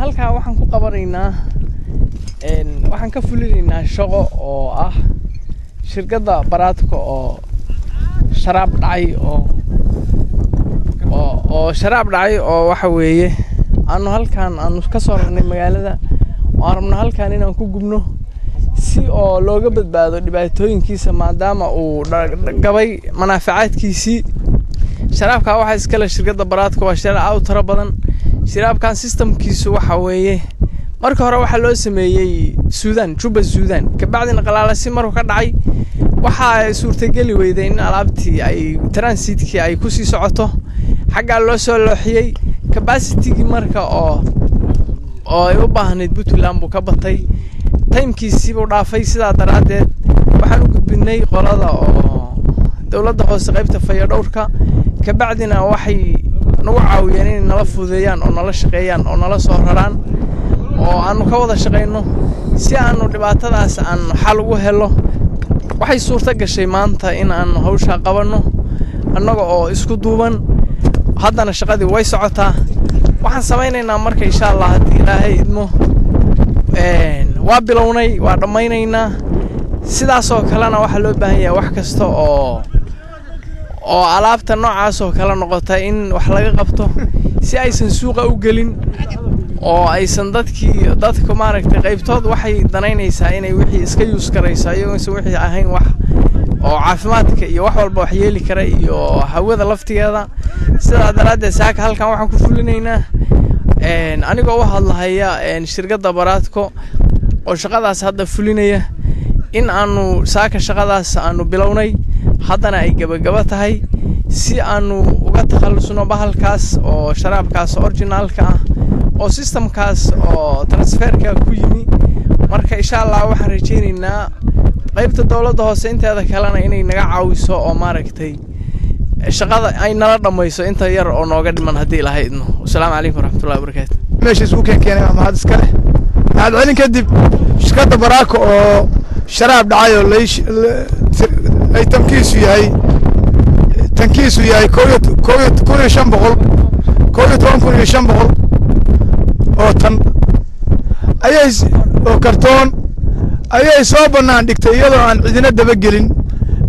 Halkaa waxaan ku qabanaynaa, waxaan ka fulinaynaa shaqo oo ah shirkadda Baraadka oo sharaab dhacay oo sharaab dhacay oo waxa weeye aanu halkan aanu ka soo rarnay magaalada oo aan rabno halkan inaan ku gubno si oo looga badbaado dhibaatooyinkiisa, maadaama uu gabay manaafacaadkiisii. Sharaabka waxaa iskale shirkadda Baraadka, waa sharaab aad u tiro badan. Sharaabkan systemkiisu waxa weeye marka hore waxaa loo sameeyey Suudaan, Juba Suudaan, kabacdina qalaalasi markuu ka dhacay waxaa suurtageli weyday in alaabtii ay transitkii ay kusii socoto, xaggaa loo soo looxiyey. Capacitigii marka oo ay u baahnayd Puntland buu ka batay, timekiisiibuu dhaafay. Sidaa daraaddeed waxaan u gudbinay qolada oo dowladda hoose qaybta fayadhowrka, kabacdina waxay nagu caawiyeen inay nala fududeeyaan oo nala shaqeeyaan oo nala soo raraan oo aanu ka wada shaqeyno si aanu dhibaatadaas aan xal ugu helo. Waxay suurto gashay maanta in aanu hawshaa qabanno annaga oo isku duuban. Haddana shaqadii way socotaa. Waxaan samaynaynaa marka insha Allah haddii Ilaahay idmo, waa bilownay, waa dhammaynaynaa. Sidaasoo kalena waxaa loo baahan yahay wax kasta oo alaabta noocaas oo kale noqota in wax laga qabto si aysan suuqa u gelin oo aysan dadkii dadka maaragtay qaybtood waxay danaynaysaa inay wixii iska yuus karayso iyagoo wixii ahayn wax oo caafimaadka iyo wax walba wax yeeli kara iyo hawada laftigeeda. Sidaa daraaddeed saaka halkan waxaan ku fulinaynaa, anigoo u hadlahaya shirkadda Baraadko oo shaqadaas hadda fulinaya, in aanu saaka shaqadaas aanu bilownay, haddana ay gabagaba tahay, si aanu uga takhallusno bahalkaas oo sharaabkaas originaalka ah oo systemkaas oo transferka ku yimi. Marka insha Allah waxaan rajaynaynaa qaybta dowladda hoose inteeda kalena inay naga caawiso oo maaragtay shaqada ay nala dhammayso inta yar oo nooga dhiman haddii Ilaahay idmo. Wasalaamu calaykum waraxmatullahi wabarakaatu. Meesha isku keenkeenay waa mahad iska leh. Mahad celin kadib, shirkadda Baraako oo sharaab dhacay oo ay tankiisu yahay 11,500, 11,500 oo tan ayay oo kartoon ayay soo bannaan dhigtay iyadoo aan cidina dabagelin,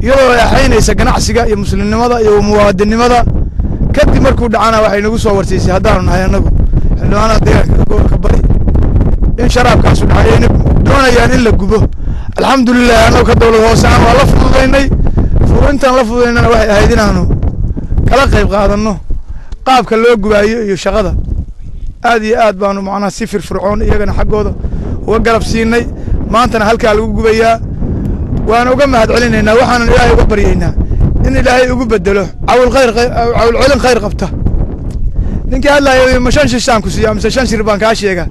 iyadoo ay axaynaysa ganacsiga iyo muslimnimada iyo muwaadinimada. Kadib markuu dhacana waxay nagu soo warsiisay, haddaanu nahay annagu xildhibaanada deegaanka gobolka Bari, in sharaabkaasu dhacay ayna doonayaan in la gubo. Alxamdulilah, annagu ka dowlad hoose aan waa la fududaynay. Furintaan la fududaynana waxay ahayd inaanu kala qayb qaadanno qaabka loo gubaayo iyo shaqada. Aad iyo aad baanu macnaha si firfircoon iyagana xaggooda uga garab siinay. Maantana halkaa lagu gubayaa, waana uga mahad celinaynaa. Waxaanan Ilaahay uga baryaynaa in Ilaahay ugu bedelo cawl khayr, cawl celin khayr qabta. Ninkii hadlaaya ma shan shishaan ku siiya mise shan shir baan kaa sheega.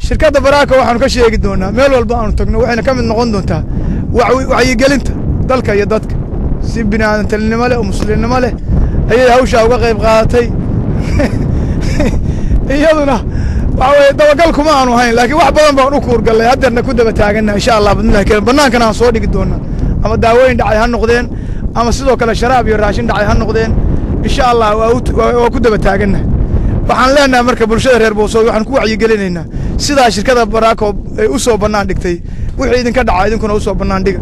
Shirkadda Baraaka waxaanu ka sheegi doonaa meel walba aanu tagno, waxayna ka mid noqon doontaa wacyigelinta dalka iyo dadka. Si biniaadantinimo leh oo muslimnimo leh ayay hawshaa uga qayb qaadatay. Iyaduna waxa weeye dabagal kuma aanu hayn, laakiin wax badan baan u kuurgallay, haddeerna ku daba taaganna, insha Allah bidnillahi karim. Bannaankana aan soo dhigi doonaa, ama daawooyin dhacay ha noqdeen ama sidoo kale sharaab iyo raashin dhacay ha noqdeen, insha Allah waa ku daba taaganna. Waxaan leenahay marka bulshada reer Boosoood, waxaan ku wacyigelinaynaa sidaa shirkada Baraako ay u soo bannaan dhigtay, wixii idinka dhaca idinkuna u soo bannaan dhiga.